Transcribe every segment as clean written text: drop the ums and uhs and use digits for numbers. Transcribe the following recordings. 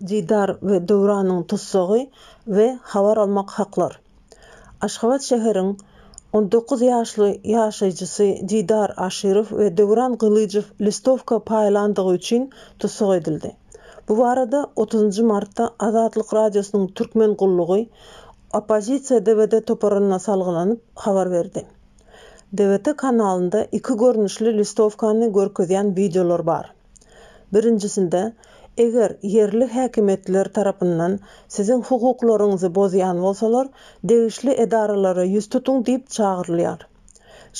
Didar we Döwranyň tussagy we habar almak haklar. Aşgabat şäheriň 19 ýaşly ýaşaýjysy Didar Aşyrow we Döwran Gylyjow listowka paýlandygy üçin tussag edildi. Bu barada otuzynjy martda Azatlyk Radiosynyň Türkmen gullugy oppozisiýa DWD toparyna salgylanyp habar berdi. DWT kanalynda iki görnüşli listowkany görkezýän wideolar bar. Birinjisinde, eger ýerli häkimiýetler tarapyndan siziň hukuklaryňyzy bozýan bolsalar, degişli edaralara ýüz tutuň diýip çagyrylýar.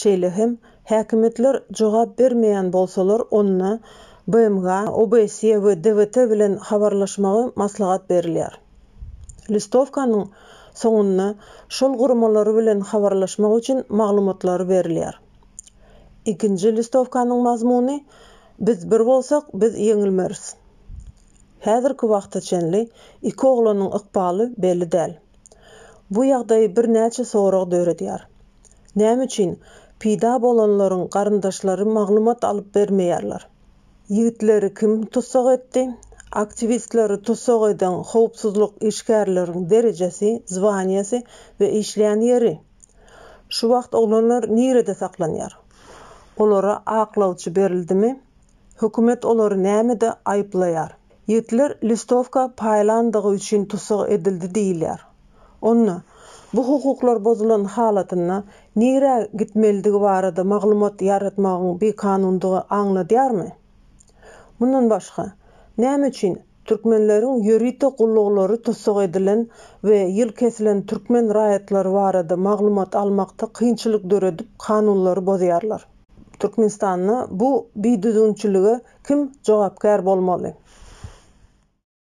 Şeýle hem, häkimiýetler jogap bermeýän bolsalar, onda BMG, OBSE we DWT bilen habarlaşmagy maslahat berilýär. Listowkanyň soňunda şol guramalary bilen habarlaşmak üçin maglumatlary berilýär. Ikinji listowkanyň mazmuny, Biz bir bolsak, biz ýeňilmeris. Häzirki wagta çenli iki oglanyň ykbaly belli däl. Bu ýagdaý birnäçe sorag döredýär. Näme üçin pida bolanlaryň garyndaşlary maglumat alyp bermeýärler? Ýigitleri kim tussag etdi? Aktiwistleri tussag eden howpsuzlyk işgärleriň derejesi, zwaniýasy we işleýän ýeri? Şu wagt oglanlar nirede saklanýar? Olara aklawçy berildimi? Hökümet olary nämede aýyplaýar? Ýigitler listowka paýlandygy üçin tussag edildi diýilýär. Onda, bu hukuklar bozulan halatynda nirä gitmelidigi barada maglumat ýaratmagyň bikanundygy aňladýarmy? Mundan başga, näme üçin Türkmenleriň ýörite gulluglary tussag edilen we ýyl kesilen türkmen raýatlary barada maglumat almakda kynçylyk döredip kanunlary bozýarlar. Türkmenistanda bu bidüzgünçilige kim jogapkär bolmaly?